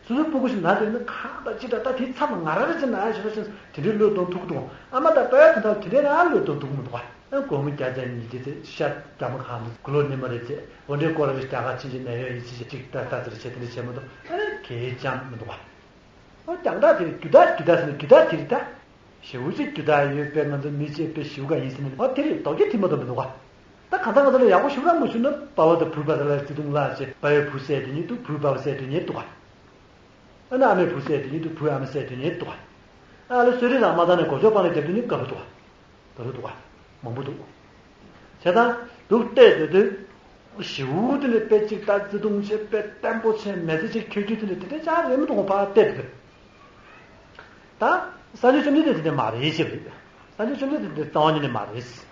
སོ་སོའི་སྤུ་གུ་ཞིག་ན་དེ་ནི་ཁ་ད་ཅི་འདྲ་ད་དེའི་མཚམས་ལ་ང་རང་རེ་ཅིག་ན་ཡ་ཞིག་ར་ཅིག་དེ་འདྲའི་བློས་གཏོང་ཐུབ་ཀྱི་འདུག། ཨ་མ་དང་ལྟོ་ཡ་དེ་འདྲ་དེ་འདྲའི་རང་བློས་གཏོང་ཐུབ་ཀྱི་མི་འདུག་ག། ཨ་སྒོར་མོ་བརྒྱ་ཙམ་ཉིས་བརྒྱ་ཙམ་ཤ་རྒྱ་མ་གང་འདུག། གུ་ལོ་ནི་མ་རེད་ཅེས་འོ་འདྲའི་སྐོར་ར་ཞིག་རྒྱ་གར་ཕྱིན་ཅིག་ན་ཡོད་ཡིན་ཅིག་ཅིག་ད་ལྟ་ཟེར་བྱས་དེ་འདྲ་བྱས་མ་གཏོགས་ཨ་ནི་གལ་ཅང་མི་འདུག་ག། ཨོ་རྒྱང་ཐག་དེ་རེད། རྒྱུ་དག་རྒྱུ་དག་ཟེར་ན་རྒྱུ་དག་དེ་རེད་ད། ཞེ་པོ་ཅིག་རྒྱུ་དག་ཡོད་པའི་ང་ཚོ་མི་བྱེད་པའི་ཞེ་པོ་ག་ཡིན་ཟེར་ནས་ཨ་དེ་རེད་མདོག་ཁྱད་དེ་མ་གཏོགས་མི་འདུག་ག་ད་གང་ལྟར་ང་ཚོ་ལ་ཡག་པོ་ཞེ་པོ་རང་མ་བྱུང་ན་པ་ཕ་དང་བུ་བར་ལ་བརྩེ་དུང་བརླག་བྱས་པ་ཡོད་བུ་བསད་དེ་ཉིད་དུ་བུ་པ་ཕ་བསད་དེ་ཉིད་དུ་འདུག་ག་ཨ་ནི་ཨ་མས་བུ་བསད་དེ་ཉིད་དུ་བུས་ཨ་མ་བསད་དེ་ཉིད་འདུག་ག་ཨ་ལ་གསོད་རེས་རང་མ་བཏང་ནས་སྒོ་ཕྱོགས་སྤང་ལ་རྒྱབ་དེ་ཉིད་དཀའ་ལས་འདུག་ག་ད་རུང་འདུག་ག་མང་པོ་འདུག་བྱས་ཙང་འདུག་བལྟས་ཡོད་དུས་ཞེ་པོ་དེ་འདྲ་དཔེ་གཅིག་ད་བརྩེ་དུང་ཆེ་དཔེ་བརྟན་པོ་ཆེ་མི་ཚེ་གཅིག་འཁྱོལ་རྒྱུ་དེ་འདྲ་དེ་འདྲ་ཅང་རེད་མི་འདུག་ག་ཕར་བལྟས་དུས། ད་སངས་རྒྱས་བཅོམ་ལྡན་འདས་དེ་འདྲ་མ་རེད་ཞེས་པ་རེད། སངས་རྒྱས་བཅོམ་ལྡན་འདས་དེ་འདྲ་རྩ་བ་ཉིད་ནས་མ་རེད།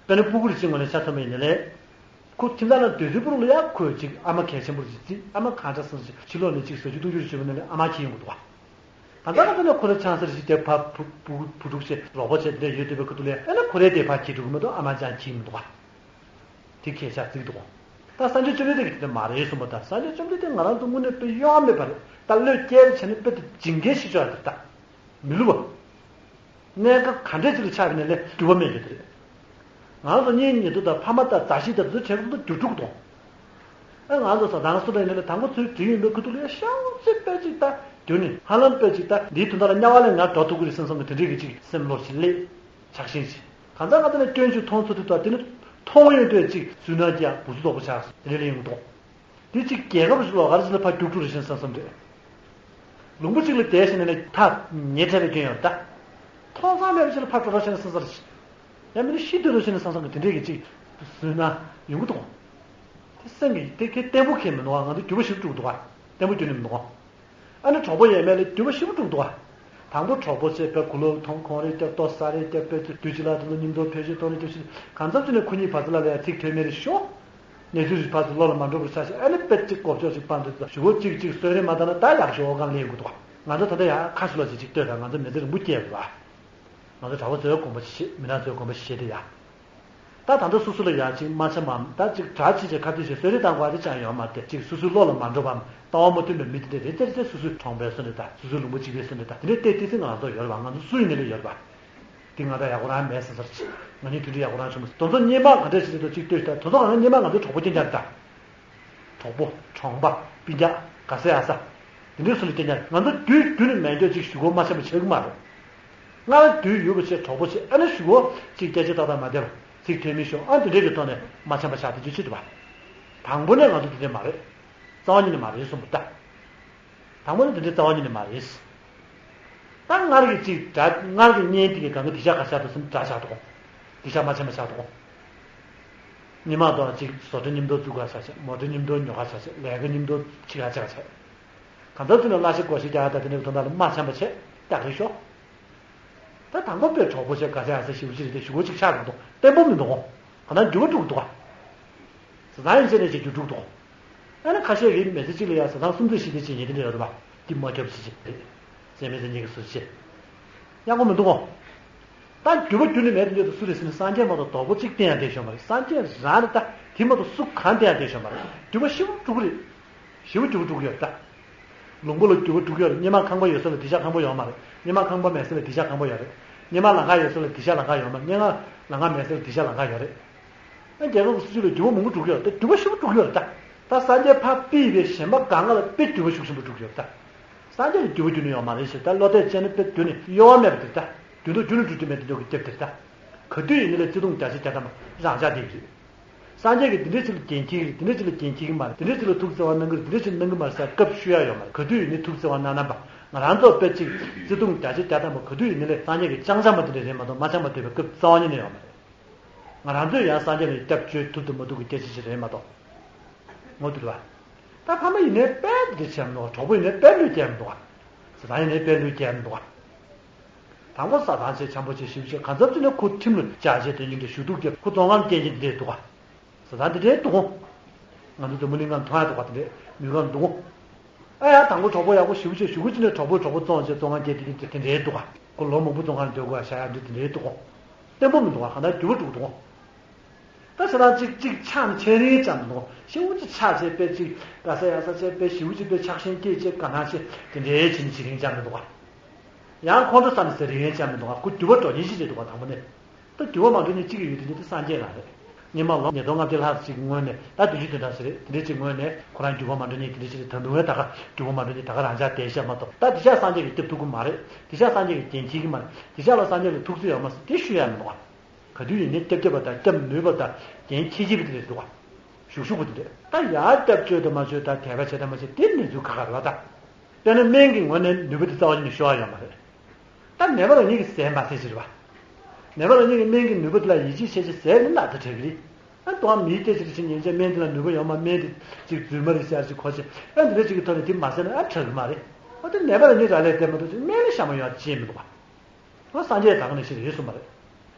དཔེར་ན་སྤུ་གུ་རེ་གཅིག་ངོས་ནས་ཆ་མཚོན་པ་ཡིན་ན་ལས། ཁོ་ཁྱིམ་ཚང་ནང་སྡོད་དུས་སྤུ་གུ་ལ་ཡང་ཁོས་ཅིག་ཨ་མ་གལ་ཆེན་པོ་རེ་བརྩི། ཨ་མ་གང་འདྲ་སོང་ཞིག་ཕྱི་ལོགས་ནས་ཅིག་ཟ་རྒྱུ་འཐུང་རྒྱུ་རེ་བྱེད་པ་ན་ལས་ཨ་མ་འཁྱེར་ཡོང་གི་འདུག་ག་ད་ལྟ་ང་ཚོ་ནས་ཁོ་ལ་ཆང་ས་རེ་ཞིག་དེ་ཕ་བུ་བུ་བུ་ཕྲུག་ཆེ་རོགས་པ་བྱས་དེ་འདྲ་ཡོད་དུས་པའི་ཁ་ཐུག་ལས་ཨ་ནི་ཁོ་རའི་དེ་ཕར་འཁྱེར་འགྲོ་གི་མ་གཏོགས་ཨ་མ་ཅང་འཁྱེར་མི་འདུག་ག་དེ་ཁྱད་ཆག་བརྩི་གི་འདུག་ག་ད་སངས་རྒྱས་བཅོམ་ལྡན་འདས་ཀྱིས་དེ་འདྲ་མ་རེད་གསུངས་པ་ད་སངས་རྒྱས་བཅོམ་ལྡན་འདས་ང་རང་ཚོ་དངོས་གནས་དཔེ་གཡོ་བ་མེད་པ་རེད། ད་བློས་བཀལ་བྱས་ནས་དཔེ་དེ་ཇིང་གེ་ཤི་ཆོག་ཡ་དེ་ད་མི་བསླུ་བ། གནས་སྐབས་ག་འདྲས་ཅིག་ལ་ཆགས་པ་ཡིན་ན་ལས་འགྱུར་བ་མེད་རྒྱུ་དེ་རེད། ང་ཚོ་གཉེན་ཉེ་དུ་དང་ཕ་མ་དང་མཛའ་བཤེས་དང་དེ་ཚོ་བྱེད་སྐབས་སུ་འགྱུར་འགྲོ་གི་འདུག་ཨ་ང་ཚོ་བཟའ་ཚང་སུ་འདྲ་ཡིན་ན་ལས་དང་པོ་ཚུར་དྲིན་ཡོད་པའི་ཁུ་ཐུག་ལ་ཤང་ཚེ་དཔེ་ཅིག་ད་རྒྱུ་ནི་ཧ་ལམ་དཔེ་ཅིག་ད་འདིའི་དོན་དག་ལ་དམྱལ་བ་ལས་ང་འགྲོ་ཐུབ་ཀྱི་རེད་བསམ་བསམ་གི་དེ་འདྲས་ཀྱི་ཅིག་སེམས་བློ་ཞིག་སླེབས་ཆགས་ཤིང་ཞིག་གང་ཟག་ང་ཚོ་ནས་སྐྱོན་ཞིག་མཐོང་ཚུལ་དུ་ད་དེ་ནི་མཐོང་ཡོང་དུས་ཅིག་སུན་སྣང་སྐྱེ་ཡག་བུ་ཚོ་དོག་པོ་ཆགས་སོང་དེ་འདྲས་ལ་ཡོང་གི་འདུག་འདི་གཅིག་རྒྱལ་ཁབ་ཅིག་ལོགས་ཀ་རེ་ཅིག་ལ་ཕར་རྒྱུག་འགྲོ་རེ་བཞིན་བསམ་བསམ་རེད། ལུང་པ་གཅིག་ལ་བསྡད་བཞིན་ནས་ཐག་ཉེ་འཕྲད་ལ་སྐྱོན་ཡོད་ད། མཐོང་སང་མེད་པ་ཅིག་ལ་ཕར་འགྲོ་རོགས་བྱས་ནས་བསམ་བསམ་རེད། ཡང་མིན་ན་ཤི་སྡོད་རོགས་བྱས་ནས་བསམ་བསམ་གི་དེ་འདྲས་ཀྱི་གཅིག་བཟོས་ན་ཡོང་གི་འདུག་དེ་སེམས་ཀྱི་དེ་གའི་བརྟན་པོ་ཁེལ་མི་འདུག་ང་ཚོ་འགྱུར་བ་ཞིག་འགྲོ་གི་འདུག་ག་བརྟན་པོ་ཁྱོན་ནས་མི་འདུག་ག་ཨ་ནི་གྲོགས་པོ་ཡས་མས་ལ་འགྱུར་བ་ཞིབ་འགྲོ་འདུག་ག་དང་པོ་གྲོགས་པོ་བྱས་པའི་གུ་ལོག་མཐོང་ཁོང་རེ་བརྒྱབ་ལྟོ་ཟ་རེ་བརྒྱབ་པའི་དུས་ཅི་ལ་དུ་ལོ་ཉིན་ཐོ་ཕལ་ཆེར་གཏོང་རེ་བརྒྱབ་ཞིག་གང་འཚམ་ཅི་ནས་ཁོ་གཉིས་བར་ཚ་ལ་ལ་ཡ་ཚིག་ཐོན་མེད་རེ་ཤོག་གནས་ཚུལ་རིགས་ཕར་ཚུར་བློ་ལ་མ་འགྲོ་བར་ཆ་ཞིག་ཨ་ནི་དཔེ་གཅིག་གོ་ཆོག་ཅིག་སྤང་དུས་ཙམ་ཞུ་གོ་གཅིག་གཅིག་གསོལ་རས་མ་བཏང་ན་ད་ཡག་ཤོག་གང་ལེན་དགོས་འདུག་ང་ཚོ་ད་ལྟ་ཡ་ཁ་ཤུ་ལ་ཅིག་ཅིག་ལྟོས་དང་ང་ཚོ་མི་ཚེ་རིང་པོ་སྐྱེལ་དགོས་པ། ང་ཚོ་གྲྭ་པ་ཚོའི་དགོངས་པ་ཞིག་བྱེད་མི་ནག་ཚོའི་དགོངས་པ་ཞིག་བྱེད་དེ་ཡ། ད་ད་ལྟ་སོ་སོ་ལ་ཡ་ཅིག་མ་འཆམ་མམ་ད་ཅིག་གྲ་ཅིག་ཅིག་ཁ་གཏད་བྱས་གསོལ་རས་བཏང་དགོས་ཨ་དེ་ཅང་ཡོད་མ་རེད་ཅིག་སོ་སོའི་བློ་ལ་མ་འགྲོ་བའམ་ལྟ་བ་མ་མཐུན་པའི་མི་དེ་འདྲ་རེ་ཙེ་རེ་ཙེ་སོ་སོའི་གྲོང་པའི་སོ་འདྲ་དང་སོ་སོའི་ལུང་པ་གཅིག་པའི་སོ་འདྲ་དང་དེ་འདྲའི་ལྟས་ཏི་སི་ང་ཚོ་ཡོད་རེད་བ་ང་ཚོ་སུ་ཡིན་ནའི་ལས་ཡོད་རེད་བ། འདི་ང་ད་ཡག་པོ་རང་མེད་ཟེར་ཟེར་ཅིག་ང་གཉིས་དུས་འདྲི་ཡག་པོ་རང་བྱུང་མ་སོང་དོན་ཚོ་སྙེ་མ་ག་འདྲ་ཞིག་རེད་དོ་ཅིག་ལྟོས་ཤིག་ད་དོན་ཚོ་ག་ང་སྙེ་མ་ང་ཚོའི་གྲོགས་པོ་རྐྱང་རྐྱང་རེད་ད། གྲོགས་པོ་གྲོང་པ་སྤུན་ཀྱག་ག་ས་ཡ་ས། དེ་འདྲའི་སུ་ལ་རྐྱང་རྐྱང་ང་ཚོ་དུས་རྒྱུན་ནས་མེད་འདོད་ཅིག་ཞུ་སྒོ་མ་འཆམ་པ་བྱེད་ཀྱི་མ་རེད། སྔར་དུས་ཡོད་པ་བྱས་གྲོགས་པོ་བྱས་ཨ་ནི་ཞུ་སྒོ་ཅིག་སྐད་ཆ་ཏག་ཏག་མ་བསྡད་པ་ཚིག་ཐོན་མི་ཤོག་ཨ་དེ་འདྲའི་གི་ཐོག་ནས་མ་འཆམ་པ་ཆགས་དེ་རྒྱུ་ཅི་འདུག་བ། དང་པོ་ནས་ང་ཚོ་དེ་འདྲའི་མ་རེད། རྩ་བ་ཉིད་ནས་མ་རེད་གསུངས་པ་ད། དང་པོ་ནི་དེ་འདྲའི་རྩ་བ་ཉིད་ནས་མ་རེད། ད་སྔར་གྱི་ཅིག་འདྲ་སྔར་གྱི་གཉེན་དེ་གི་གང་གི་དེ་ཤ་ག་ཤ་དུ་སུམ་འདྲ་ཆགས་འདུག་དེ་ཤ་མ་ཆེན་པ་ཆགས་འདུག་ཉི་མ་དང་ཅིག་བཟོ་གྲྭ་མཉམ་དུ་བཙུགས་ག་ཆ་ཆེ་མོ་ཊ་མཉམ་དུ་ཉོ་ག་ཆ་ཆེ་ལས་ཀ་མཉམ་དུ་ཁྲིད་ག་ཆ་ཆེ། གང་ལྟར་ཚུལ་ལ་བླ་ཤ་གོ་ཤ་རྒྱག་ཡ་ད་དེ་འདྲའི་དོན་དག་ལ་མ་ཆེན་པ་ཆེ་རྒྱག་གི་ཤོག་ད་དང་པོ་པའི་གྲོགས་པོ་ཆེ་ག་ཆ་ཡ་ས་ཞིབ་ཅིག་རེད་དེ་ཞུ་སྒོ་ཅིག་ཆགས་འདུག་བརྟན་པོ་མི་འདུག་གང་ལྟར་འགྱུར་བ་འགྲོ་གི་འདུག་ག་ཟ་ཟ་ཡིན་ཟེར་ནས་ཅིག་འགྱུར་འགྲོ་གི་འདུག་ཨ་ནི་ཁ་ཤས་ཀྱིས་མི་ཚེ་གཅིག་ལ་ཡང་ཟ་ཐང་གསུམ་ཚོད་ཤི་དེ་བྱེད་ཉེན་དེ་འདྲ་ཡོད་རེད་པ། འདི་མ་ཁྱབ་ཞིག་བྱེད་རེད། ཟས་མེད་ཟས་ཉེན་གྱི་ཟུར་བྱེད། ཡག་པོ་མི་འདུག་གོ་ད་འགྱུར་བ་རྒྱུན་ནས་མེད་དུ་འགྱུར་དུ་སུ་རེད་ཟེར་ན་སངས་རྒྱས་མ་གཏོགས་རྡོག་པོ་གཅིག་བསྟན་ཡང་བསྟན་ཤོག་མ་རེད། སངས་རྒྱས་རང་རེད་ད། དེ་མ་གཏོགས་སུ་གང་བསྟན་ཡང་བསྟན་ཤོག་མ་རེད། འགྱུར་བ་ཞེ་པོ་འགྲོ་གི་རེད། ཞེ་པོ་འགྱུར་བ་འགྲོ་གི་ཡོད་རེད་ད། ལུང་པ་ལ་འགྱུར་བ་འགྲོ་གི་ཡོད་རེད། སྙེ་མ་ཁང་པ་ཡོད་ས་ལ་དེ་ཤ་ཁང་པ་ཡོད་མ་རེད། སྙེ་མ་ཁང་པ་མེད་ས་ལ་དེ་ཤ་ཁང་པ་ཡོད་རེད། སྙེ་མ་ལམ་ཁ་ཡོད་ས་ལ་དེ་ཤ་ལམ་ཁ་ཡོད་མ་རེད། སྙེ་མ་ལམ་ཁ་མེད་ས་ལ་དེ་ཤ་ལམ་ཁ་ཡོད་རེད། ཨ་རྒྱལ་ཁབ་ཀྱི་སྲིད་ཇུས་ལ་འགྱུར་བ་མང་པོ་འགྲོ་གི་ཡོད་རེད་ད། ད་སངས་རྒྱས་ཕར་ཕུད་པའི་ཞེན་པ་གང་ག་ལ་དཔེ་འགྱུར་བ་ཤུགས་ཆེན་པོ་འགྲོ་གི་ཡོད་རེད་ད། སངས་རྒྱས་ལ་འགྱུར་བ་རྒྱུན་ནས་ཡོད་མ་རེད་ཞེས་ད་བློ་གཏད་བྱས་ན་དཔེ་རྒྱུན་ནས་གཡོ་བ་མེད་པ་དེ་རེད་ད། རྒྱུན་དུ་རྒྱུན་ནས་འགྲོ་རྒྱུ་མེད་དེ་འགྲོ་གི་རྒྱབ་དེ་རེད་ད། ག་དུས་ཡིན་ནའི་ལས་བརྩེ་དུང་བརྒྱ་ཆ་བརྒྱ་ཐམ་པ་རང་འཇགས་བསྡད་ཀྱི་རེད། སངས་རྒྱས་ཀྱིས་འདི་འདྲའི་ཅིག་ལ་འགན་འཁྱེར་གྱི་རེད། འདི་འདྲའི་ཅིག་ལ་འགན་འཁྱེར་གྱི་མ་རེད། འདི་འདྲའི་ཅིག་ལ་ཐུགས་བརྩེ་བ་གནང་གི་རེད། འདི་འདྲའི་ཅིག་གནང་གི་མ་རེད་ཟེར་སྐབས་ཤོད་ཡ་ཡོད་མ་རེད། ག་དུས་ཡིན་ནའི་ཐུགས་བརྩེ་བ་གནང་གནང་པ་ང་རང་ཚོ་དཔེ་ཅིག་བརྩེ་དུང་བརྒྱ་ཆ་བརྒྱ་ཐམ་པ་ག་དུས་ཡིན་ནའི་ལས་སངས་རྒྱས་ཀྱི་བཅངས་བྱ་མ་དེ་འདྲ་རེད་མ་གཏོགས་མ་བཅངས་པ་འདོད་པའི་སྐབས་རྩ་བ་ཉིད་ནས་ཡོད་མ་རེད། ང་རང་ཚོས་ཡང་སངས་རྒྱས་ལ་སྐྱབས་བཅོལ་ཐུབ་ཐུབ་མ་ཐུབ་ཀྱི་སྐད་ཆ་ཞིག་རེད་མ་གཏོགས། ངོ་དེ་རེད་བ། ད་ཕ་མ་ཡིན་ནའི་དཔེ་འདི་བྱས་མི་འདུག་ག་གྲོགས་པོ་ཡིན་ནའི་དཔེ་བློས་བཀལ་མི་འདུག་ག་ཟ་ཐང་ཡིན་ནའི་དཔེ་བློས་བཀལ་མི་འདུག་ག་དང་པོ་ཟ་ཐང་ཆེ་འཆམ་པོ་ཆེ་ཞིབ་ཆེ་གང་འཚམ་ཅིག་ནས་ཁོ་ཁྲིམས་ལ་བཅའ་བྱས་དེ་ཉིན་དེ་ཞུ་གཏུག་རྒྱབ་ཁོ་བཙོན་ཁང་སྐྱེལ་གྱི་འདི་འདྲས་འདུག་ག་ཟ་ཐང་འདི་འདྲས་འདུག་ག་ང་ཚོ་འཛམ་བུ་གླིང་ཁ་མཐོང་ཡ་འདུག་ག་དེ་འདྲས་མི་གང་འདུག་ག་ཨ་ཡ་དང་པོ་གྲོགས་པོ་ཡག་པོ་ཞིབ་ཆེ་ཞུ་གི་ཅི་ནས་གྲོགས་པོས་གྲོགས་པོ་བཙོང་བྱས་བཙོན་ཁང་སྐྱེལ་དེ་འདྲས་འདུག་ག་ཁོ་ལོ་མང་པོ་བཙོན་ཁང་སྡོད་དགོས་ཡ་བྱ་ཡ་འདི་དེ་འདྲས་འདུག་ག་བརྟན་པོ་མི་འདུག་ག་གང་ལྟར་འགྱུར་བ་འགྲོ་གི་འདུག་ག་ད་ཁྱེད་རང་གཅིག་གཅིག་ཆགས་ནས་ཆེ་རིང་ཙམ་འདུག་ཤེའུ་གཅིག་ཆགས་བྱས་པས་གཅིག་ག་ས་ཡ་ས་བྱས་པས་ཤེའུ་གཅིག་པས་ཆགས་ཞེན་སྐྱེས་བྱས་ག་ན་ཆེ་དེ་འདྲའི་ཕྱིན་ཆེ་རིང་ཙམ་མི་འདུག་ག་ཡང་ཁོང་ཁྲོ་བསམ་ནས་ཟེར་རིང་ཙམ་མི་འདུག་ག་ཁོ་འགྱུར་བ་འགྲོ་ཉེན་ཞིག་རེད་འདུག་ག་དང་པོ་ནས། ད་འགྱུར་བ་མ་འགྲོ་ཉེན་གཅིག་ཡོད་དེ་ཉིད་དེ་སངས་རྒྱས་རང་རེད། སྔོན་མ་ལོ་ཉིས་སྟོང་ལྔ་བརྒྱ་ལྷག་ཅིག་སྔོན་ནས་ད་དུས་ཚོད་དེ་འདྲ་ཞིག་རེད། དེ་འདྲ་ཅིག་སྔོན་ནས་ཁོ་རང་འགྱུར་བ་མ་འགྲོ་ནས་དེ་འདྲ་ཞིག་རེད། ད་དུང་ད་ག་འགྱུར་བ་མ་འགྲོ་ནས་ད་ག་རང་འཇགས་བསྡད་ཤག་མ་གཏོགས། ད་དེ་ཤག་སངས་རྒྱས་ཀྱིས་སྟེར་ཐུབ་ཀྱི་མ་རེད། དེ་ཤག་སངས་རྒྱས་ཀྱིས་འགན་འཁྱེར་གྱི་མ་རེད། དེ་ཤག་ལ་སངས་རྒྱས་ལ་ཐུགས་བརྩེ་ཡོད་མ་རེད། དེ་ཞུ་ཡ་མི་འདུག་ག་ག་དུས་ཡིན་ནའི་སྐྱབས་བརྒྱབ་པ་དང་སྐྱབས་ནུས་པ་དང་འགན་འཁྱེར་གྱི་པ་དེ་རེད་འདུག་ག་ཞུགས་ཞུགས་པ་དེ་རེད། ད་ཡར་སྐྱབས་བཅོལ་དང་མ་བཅོལ་དང་དད་པ་བྱས་དང་མ་བྱས་དེ་གནས་ཚུལ་ཁག་ཁག་རེད་བ་ད། དཔེར་ན་སྨན་གྱི་ངོས་ནས་ནུས་པ་དེ་རྩ་བ་ཉིད་ནས་ཤོར་བ་ཡོད་མ་རེད། ད་ནད་པ་རང་ཉིད་ཀྱིས་ཟས་མ་ཟས་ཅིག་རེད་བ། ནད་པ་རང་ཉིད་ཀྱིས་སྨན་གྱི་ནུས་པ་དེ་ལ་ཡིད་ཆེས་བྱས་ཅིག་ཟས་ནི་ན་ད་དྲག་གི་རེད། ཨ་དོ་མིའི་སྐད་ཆ་རེ་བྱས་ཉན་བྱས་སྨན་དེ་ལ་ནུས་པ་ཡོད་མ་སྨན་དེ་ཅིག་རྫུན་མ་རེད་ཟེར་ཅིག་གོ་བྱས་ཨ་འདི་འདྲ་ཅིག་གི་ཐོག་ནས་དེ་མ་ཟས་ན་ཨ་དྲག་གི་མ་རེད། ཨ་དེ་ནད་པ་རང་ཉིད་རག་ལས་བསྡད་མ་གཏོགས་ཅིག་སྨན་ལ་ཤ་མ་ཡོང་ཅི་མི་འདུག་བ། ཨ་སངས་རྒྱས་ད་ག་ནང་བཞིན་རེད་གསུངས་པ་རེད།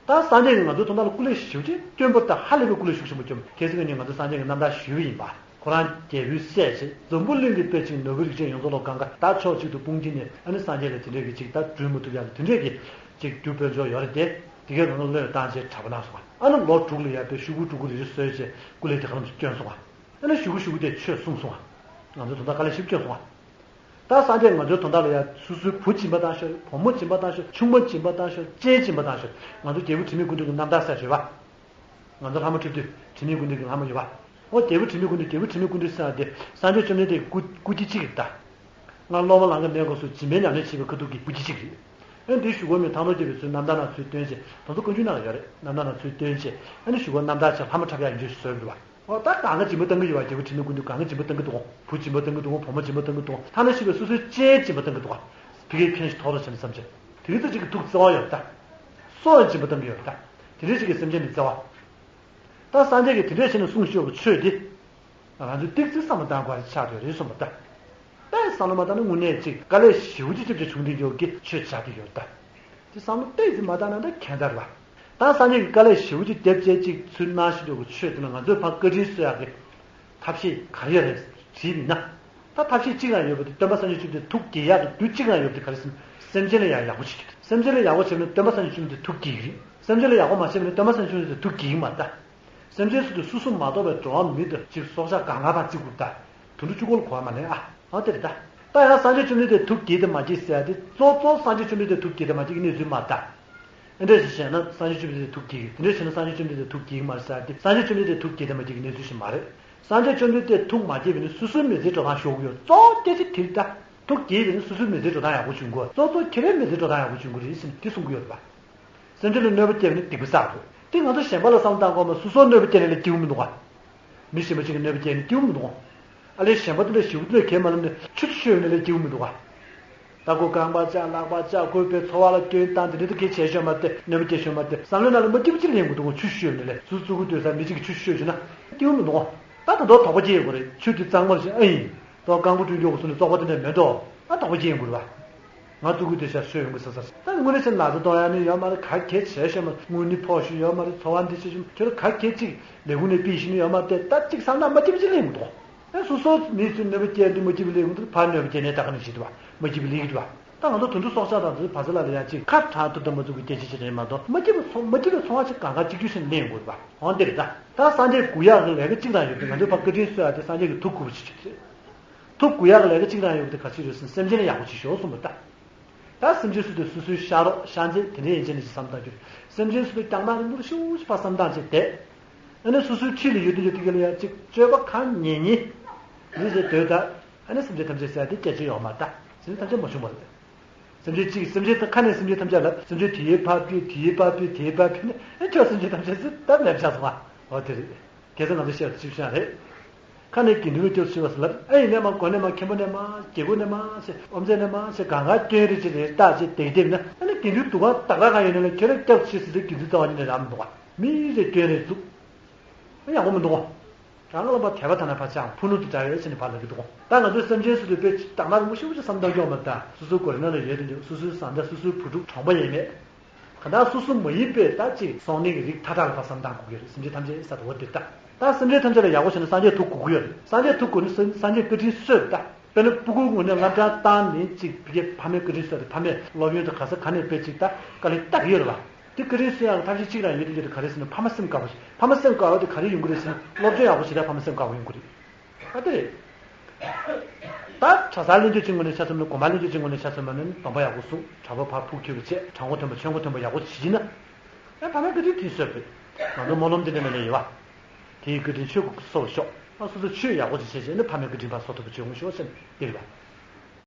ད་སངས་རྒྱས་ཀྱིས་ང་ཚོའི་དོན་དག་ལ་སྐུ་ལས་ཞེ་པོ་ཅིག་སྐྱོན་པོ་དང་ཧ་ལས་པའི་སྐུ་ལས་ཤུགས་ཆེན་པོ་བསྐྱོན། གལ་སྲིད་ང་གཉིས་ང་ཚོ་སངས་རྒྱས་ཀྱི་རྣམ་ཐར་ཞུས་པ་ཡིན་པ། ཁོ་རང་རྒྱལ་པོའི་སྲས་བྱས་འཛམ་བུ་གླིང་གི་དཔེ་ཅིག་ནོར་བུའི་རིགས་ཅན་ཡོངས་རྫོགས་ལ་གང་ག་ད་ཕྱོགས་གཅིག་ཏུ་སྤུངས་ཀྱིན་ནས་ཨ་ནི་སངས་རྒྱས་ལ་དེ་འདྲས་ཀྱི་ཅིག་ད་སྒྲུབ་མི་ཐུབ་ཡག་གི་དེ་འདྲས་ཀྱི་ཅིག་རྒྱུ་དཔལ་འབྱོར་ཡོད་རེད་དེ། དེ་གའི་རང་ལ་བློས་བཏང་བྱས་གྲྭ་པ་གནང་སོང་བ། ཨ་ནི་ལོ་དྲུག་ལ་ཡར་དཔེ་ཤོག་གུ་དྲུག་དྲུག་རེ་རེ་གསོལ་བྱས་སྐུ་ལས་དེ་ག་ལམ་དུ་བསྐྱོན་སོང་བ། ཨ་ནི་ཤོག་གུ་ཤོག་གུ་དེ་ཆོས་གསུངས་སོང་བ། ང་ཚོའི་དོན་དག་དཀའ་ལས་ཞིབ་བསྐྱོན་སོང་བ། ད་སངས་རྒྱས་ང་ཚོའི་དོན་དག་ལ་ཡང་སོ་སོའི་བུ་སྦྱིན་པ་བཏང་ཤོག་བུ་མོ་སྦྱིན་པ་བཏང་ཤོག་ཆུང་མ་སྦྱིན་པ་བཏང་ཤོག་སྤྱན་སྦྱིན་པ་བཏང་ཤོག་ང་ཚོ་རྒྱལ་བུ་དྲི་མེད་ཀུན་འདུས་ཀྱི་རྣམ་ཐར་ཟེར་ཡོད་པ། ང་ཚོ་ལྷ་མོ་ཁྲི་བདུད་དྲི་མེད་ཀུན་འདུས་ཀྱི་ལྷ་མོ་ཡོད་པ། ཨོ་རྒྱལ་བུ་དྲི་མེད་ཀུན་འདུས་རྒྱལ་བུ་དྲི་མེད་ཀུན་འདུས་ཟེར་བ་དེ་སངས་རྒྱས་བཅོམ་ལྡན་འདས་སྐུ་སྐུ་སྐྱེ་གཅིག་རེད་ད། ང་སློབ་མ་ལང་ཀ་མེད་སྐབས་སུ་སྦྱིན་པའི་ཉམས་ལེན་བྱེད་པའི་ཁ་ཐུག་གི་སྐུ་སྐྱེ་གཅིག་རེད། ཨ་འདི་ཞུ་གོ་མི་ཐང་ལོ་རྒྱས་པའི་ཚུལ་རྣམ་ཐར་ནང་ཚུལ་སྟོན་བྱས་ད་ཚོ་ཀུན་སྤྱོད་ནང་ཡོད་རེད། རྣམ་ཐར་ནང་ཚུལ་སྟོན་བྱས་ཨ་ནི་ཞུ་གོ་རྣམ་ཐར་བྱས་ལྷ་མོ་འཁྲབ་ཡག་ཡིན་ཆོས་ཞུ་སྲོལ་འདུག་བ། ཨོ་ད་གང་ག་སྦྱིན་པ་བཏང་གི་ཡོད་པ། རྒྱལ་བུ་དྲི་མེད་ཀུན་འདུས་གང་ག་སྦྱིན་པ་བཏང་གི་འདུག་གོ་བུ་སྦྱིན་པ་བཏང་གི་འདུག་གོ་ཐ་ན་ཤི་བའི་སོ་སོའི་སྤྱན་སྦྱིན་པ་བཏང་གི་འདུག་གོ་ཕ་གིའི་ཁྱོན་ཞིག་ཐོག་རོགས་བྱས་ནས་བསམ་བྱས་དེ་གི་ཚེ་གཅིག་གི་ཐུགས་བརྩེ་བ་ཡོད་ད། སོ་ཡང་སྦྱིན་པ་བཏང་གི་ཡོད་ད། དེ་འདྲའི་ཞིག་གི་སེམས་ཅན་ནི་བརྩེ་བ། ད་སངས་རྒྱས་ཀྱིས་དེ་འདྲའི་ཆེད་ནས་གསུངས་ཤོག་གི་ཆོས་འདི། ང་ཚོས་ཏིག་ཙི་བསམ་བློ་བཏང་དགོས་རེད་ཆགས་བསྡད་རེད་གསུངས་པ་ད། དཔེ་བསམ་བློ་མ་བཏང་ན་དངོས་གནས་ཅིག་དཀའ་ལས་ཞེ་པོ་ཅིག་ཅིག་ཅིག་བྱུང་བསྡད་ཡོད་ཀྱི་ཆོས་ཆགས་བསྡད་ཡོད་ད། དེ་བསམ་བློ་ཏོག་ཙམ་མ་བཏང་ན་ད་ཁྱད་མཚར་བ། ད་སངས་རྒྱས་ཀྱིས་དཀའ་ལས་ཞེ་པོ་ཅིག་རྒྱབ་བྱས་ཅིག་ཚུར་གནང་བཞིན་འདུག་གི་ཆོས་དེ་ལ་ང་ཚོས་ཕར་བཀའ་དྲིན་གསོ་ཡག་གི་ཐབས་ཤེས་ག་རེ་ཡོད་རེད་དྲིས་པ་ཡིན་ན། ད་ཐབས་ཤེས་གཅིག་རང་ཡོད་པ་དེ་སྟོན་པ་སངས་རྒྱས་བཅོམ་ལྡན་འདས་ཐུགས་དགྱེས་ཡག་གི་རྒྱུ་གཅིག་རང་ཡོད་པ་དེ་ག་རེ་ཟེར་ན་སེམས་ཅན་ལ་ཡང་ཡག་པོ་བྱེད་རྒྱུ་དེ། སེམས་ཅན་ལ་ཡག་པོ་བྱས་ན་སྟོན་པ་སངས་རྒྱས་བཅོམ་ལྡན་འདས་ཐུགས་དགྱེས་ཀྱི་རེད། སེམས་ཅན་ལ་ཡག་པོ་མ་བྱས་པ་ན་སྟོན་པ་སངས་རྒྱས་བཅོམ་ལྡན་འདས་ཐུགས་དགྱེས་ཀྱི་མ་རེད་ད། སེམས་ཅན་སུ་དང་སུ་གསུམ་མ་གཏོགས་པའི་འགྲོ་བ་མི་དང་གཅིག་སྲོག་ཆགས་གང་ག་དང་གཅིག་པུ་ད། དུད་འགྲོ་གཅིག་པོ་ལ་གོ་བ་མ་ལེན་ཨ། ཨ་དེ་རེད་ད། ད་ཡང་སངས་རྒྱས་བཅོམ་ལྡན་འདས་ཐུགས་དགྱེས་དང་མ་དགྱེས་ཟེར་ཡ་དེ་གཙོ་གཙོ་སངས་རྒྱས་བཅོམ་ལྡན་འདས་ཐུགས་དགྱེས་དང་མ་དགྱེས་ཀྱི་གནས་ཚུལ་མ་རེད་ད། ཨ་འདྲ་ཞིག་བྱས་ན་སངས་རྒྱས་བཅོམ་ལྡན་འདས་ཐུགས་དགྱེས་ཀྱི་དེ་འདྲ་བྱས་ན་སངས་རྒྱས་བཅོམ་ལྡན་འདས་ཐུགས་དགྱེས་ཀྱི་མ་རེད་ཟེར་ཡ་དེ་སངས་རྒྱས་བཅོམ་ལྡན་འདས་ཐུགས་དགྱེས་དང་མ་དགྱེས་ཀྱི་གནས་ཚུལ་ཞིག་མ་རེད། སངས་རྒྱས་བཅོམ་ལྡན་འདས་ཐུགས་མ་དགྱེས་པ་ཡིན་ན་སོ་སོའི་མི་ཚེའི་འགྲོ་སྟངས་ཤོར་གྱི་ཡོད་གཙོ་བོ་སྐད་ཆ་དེ་རེད་ད། ཐུགས་དགྱེས་པ་ཡིན་ན་སོ་སོའི་མི་ཚེའི་འགྲོ་སྟངས་ཡག་པོ་བྱུང་དགོས་གཙོ་གཙོ་ཁྱེད་རའི་མི་ཚེའི་འགྲོ་སྟངས་ཡག་པོ་བྱུང་དགོས་རེད་ཟེར་ནས་དེ་གསུང་གི་ཡོད་རེད་པ། སེམས་ཅན་ལ་གནོད་པ་སྐྱེལ་བ་ནི་སྡིག་པ་བསགས་དགོས། དེ་ང་ཚོ་གཞན་པ་ལ་བསམ་བློ་བཏང་དགོས་མ་སོ་སོར་གནོད་པ་སྐྱེལ་ནས་ལས་སྐྱིད་པོ་མི་འདུག་ག་མི་གཞན་པ་གཅིག་གིས་གནོད་པ་སྐྱེལ་ནས་སྐྱིད་པོ་མི་འདུག་ག་ཨ་ལས་གཞན་པ་དེ་འདྲ་ཞེ་པོ་དེ་འདྲ་གས་མ་ལབ་ནས་ཆུ་ཆུ་ཤོད་ནས་ལས་སྐྱིད་པོ་མི་འདུག་ག་ད་ཁོ་རྐང་པ་བཅག་ལག་པ་བཅག་ཁོས་པའི་འཚོ་བ་ལ་སྐྱོན་བཏང་དེ་འདྲ་དེ་གས་བྱས་ཤོད་མ་དེ་གནོད་པ་སྐྱེལ་ཤོད་མ་དེ་བསམ་བློའི་ནང་ལ་མ་སྐྱིད་པོ་ཅིག་ལེན་དགོས་འདུག་ག་ཆུ་ཤོད་ནས་ལས་ཚུར་བཙུགས་དགོས་འདུག་ས་མི་གཅིག་གིས་ཆུ་ཤོད་བྱས་ན་སྐྱིད་པོ་མི་འདུག་ག་ད་ད་དུང་དོགས་པ་སྐྱེ་ཡོང་གི་རེད་ཆུ་དེ་གཙང་མ་རེད་ཨ་ཡིན། དོ་རྐང་པ་བཀྲུས་མགྱོགས་སུ་ནས་བཙོག་པ་དེ་འདྲ་མེད་འགྲོ། ཨ་དོགས་པ་སྐྱེ་ཡོང་གི་རེད་པ། ང་ལྟོ་གོས་དེ་ཤ་ཤོད་ཡོང་གི་ཟེར་ཟེར། ད་དངོས་གནས་བྱས་ན་ལག་བརྡ་གཏོང་ཡ་ནི་ཡོད་མ་རེད། ག་གེ་བྱས་ཤོད་མ་རེད། དངུལ་ནི་ཕོག་ཤོད་ཡོད་མ་རེད། འཚོ་བ་འདི་བྱེད་ཤོད་ཁྱོད་ལ་ག་གེ་གཅིག་ལས་ཁུངས་ནས་ཕུད་ཤེས་ནི་ཡོད་མ་རེད། ད་གཅིག་བསམ་ན་མ་སྐྱིད་པ་ཅིག་ལེན་མི་འདུག་ཨ་སོ་སོ་མི་ཚོས་གནོད་པ་སྐྱེལ་དུས་མ་སྐྱིད་པ་ལེན་གི་འདུག་ཕར་གནོད་པ་སྐྱེལ་ནས་ད་ག་ནས་བྱེད་འདུག་བ། མ་སྐྱིད་པ་ལེན་གི་འདུག་བ། ད་ང་ཚོ་དུད་འགྲོ་སྲོག་ཆགས་དང་དུ་བ་ཚ་ལ་ལ་ཡང་གཅིག་ཁ་གྲག་ཐུབ་ཐུབ་མ་ཐུབ་ཀྱི་སྐད་ཆ་ཅིག་རེད་མ་གཏོགས་མ་སྐྱིད་པ་ཚོ་མ་སྐྱིད་པའི་ཚོང་བ་ཅིག་གང་ག་གཅིག་གྱུར་ཞིག་ལེན་དགོས་རེད་པ། འོ་འདི་རེད་ད། ད་སངས་རྒྱས་སྐུ་ཡག་གི་ལས་ཀ་གཅིག་རང་ཡོད་པས་ང་ཚོས་ཕར་བཀའ་དྲིན་གསོ་ཡག་དེ་སངས་རྒྱས་ཀྱི་ཐུགས་དགོས་པ་ཅིག་ཆགས་ཀྱི་རེད། ཐུགས་དགོས་ཡག་གི་ལས་ཀ་གཅིག་རང་ཡོད་པ་དེ་ག་ཅི་རེད་ཟེར་ན་སེམས་ཅན་ལ་ཡག་པོ་བྱེད་ཤོག་གསུངས་པ་ད། ད་སེམས་ཅན་སུ་དེ་སོ་སོའི་ཤ་རོགས་ཤ་མཛེ་དེ་འདྲ་ཡན་ཆད་ནས་ཅིག་བསམ་བཏང་རྒྱུ་རེད། སེམས་ཅན་སུ་དེ་རྐྱང་མ་རིང་པོར་ཤུགས་ཤིག་ཕར་བསམ་བཏང་བྱས་བསྡད། ཨ་ནི་སོ་སོའི་འཁྲིས་ལ་ཡོད་དུས་ཡོད་དུས་ཀྱི་ལ་ཡ་གཅིག་སྤྱོད་པ་གང་ཉན་ཉན། མི་ཟེར་སྡོད་ད། ཨ་ནི་སེམས་ཅན་ཐམས་ཅད་ཟེར་ཡ་དེ་སྐད་ཆ་ཡོད་མ་རེད་ད། སེམས་ཅན་ཐམས་ཅད་མ་བྱུང་བ་རེད། སེམས་ཅན་གཅིག་སེམས་ཅན་ཐ་ཁ་ནས་སེམས་ཅན་ཐམས་ཅད་ལ་སེམས་ཅན་དེའི་ཕར་ཕུད་དེའི་ཕར་ཕུད་དེའི་ཕར་ཕུད་ནས་ཨེ་ཁྱོད་སེམས་ཅན་ཐམས་ཅད་ཟེར་ད་ལབ་བཞག་སོང་ཨ། འོ་དེ་རེད། གལ་སྲིད་ང་ཚོ་བཤད་པ་ཅིག་བཤད་རེད། ཁ་ནས་དགེ་འདུན་ལ་སྐྱབས་སུ་མཆི་བ་ཟེར་ལབ་ཨེ་ཡིན་ནས་མ་གོ་ནས་མ་མཁན་པོ་ནས་མ་རྒྱལ་པོ་ནས་མ་ཟེར་ཨོམ་ཚེ་ནས་མ་ཟེར་གང་ག་སྐྱོན་རེ་ཅིག་རེ་བཏགས་ཅིག་དེ་དེབ་ན་ཨ་ནི་དགེ་འདུན་སྡུག་ག་དག་ག་གང་ཡིན་ནས་ལ་ཁྱོད་རང་སྐྱབས་སུ་མཆི་ཟེར་དགེ་འདུན་རྩ་བ་ཉིད་ནས་རག་མི་འདུག་ག་མི་རེ་སྐྱོན་རེ་བཙུགས། ཨེ་ཡག་པོ་མི་འདུག་ག་རང་གི་བསླབ་པ་དད་པ་དང་ནས་ཕར་བཅངས་ཕུ་ནུ་དེ་འདྲ་ཡོད་ཕྱིན་ནས་ཕར་ལབ་ཀྱི་འདུག་ད་ང་ཚོའི་སེམས་ཅན་སུ་དུ་དཔེ་དང་ནང་མུ་ཤུ་ཤུ་བསམ་བཏང་སྐྱོ་མ་ད་སུ་སུ་གོ་རེ་ན་ལ་ཡོད་དུ་འཇུག་སུ་སུའི་བཟའ་ཟླ་སུ་སུའི་བུ་ཕྲུག་གྲོང་པ་ཡས་མས། ག་ད་སུ་སུ་མ་ཡིན་པའི་ད་ཅིག་སོང་ནས་ཀྱི་རིགས་མཐའ་དག་ལ་ཕར་བསམ་བཏང་དགོས་ཀྱི་རེད། སེམས་ཅན་ཐམས་ཅད་ས་དུ་བ་དེ་ད་ད་སེམས་ཅན་ཐམས་ཅད་ལ་ཡག་པོ་བྱས་ན་སངས་རྒྱས་ཐུགས་དགོས་ཀྱི་ཡོད་རེད། སངས་རྒྱས་ཐུགས་དགོས་ནི་སངས་རྒྱས་བཀའ་དྲིན་གསོས་ད། དཔེར་ན་སྤུ་གུའི་ངོས་ནས་བླ་བྲང་བཏང་ནས་ཅིག་ཕ་གིའི་ཕ་མའི་བཀའ་དྲིན་གསོས་ཏེ་ཕ་མས་སློབ་ཡོན་དང་ག་ས་ག་ནས་དཔེ་ཅིག་ད་དཀའ་ལས་བཏགས་ཀྱི་ཡོད་རེད་བ། དེ་བཀའ་དྲིན་གསོ་ཡག་གི་ཐབས་ཤེས་གཅིག་རང་ཡོད་དེ་ཡོད་དེ་ག་རེ་ཟེར་ན་ཕ་མ་སེམས་དཀར་པོ་ཞིག་ཕ་མ་སེམས་དཀར་བ་དེ་ག་རེ་ཡོང་གི་རེད་ཟེར་ན་སློབ་སྦྱོང་ཡག་པོ་ཞིག་རེད། ཕ་མ་སེམས་དཀར་པོ་ཡོང་གི་རེད། ཨ་དེ་རེད། ད་གྲྭ་ས་སློབ་སྦྱོང་བྱེད་ངོས་ནས་ཆ་མཚོན་ན་དགོན་པ་སློབ་སྦྱོང་བྱེད་ངོས་ནས་ཆ་མཚོན་པ་ནི་སྡོམ་པ་ཡག་པོ་སྲུང་གྲྭ་པ་ཕར་ཕུགས་འཁྱོལ་བ་བྱས་གྲྭ་མགོ་མཐོན་པོ་ཆོས་མགོ་མཐོན་པོ་ཡག་པོ་བྱེད་ཀྱི་ན། ཨ་ཕ་མའི་བཀའ་དྲིན་དེ་གསོས་པས་ང་ཚོ་སྨོན་ལམ་དེ་འདྲ་མེད་ན་ཡོད་བ། དེའི་བཀའ་དྲིན་ཆོས་སྐུ་གསོལ་ཤོག་ཨ་སོ་སོ་ཆོས་ཡག་པོ་ཅིག་བྱས་བྱས་ནི་ཕ་མའི་བཀའ་དྲིན་ཕར་གསོ་ཐུབ་པ་བྱུང་ཤོག་ཟེར་ནས་འདི་རེད་པ།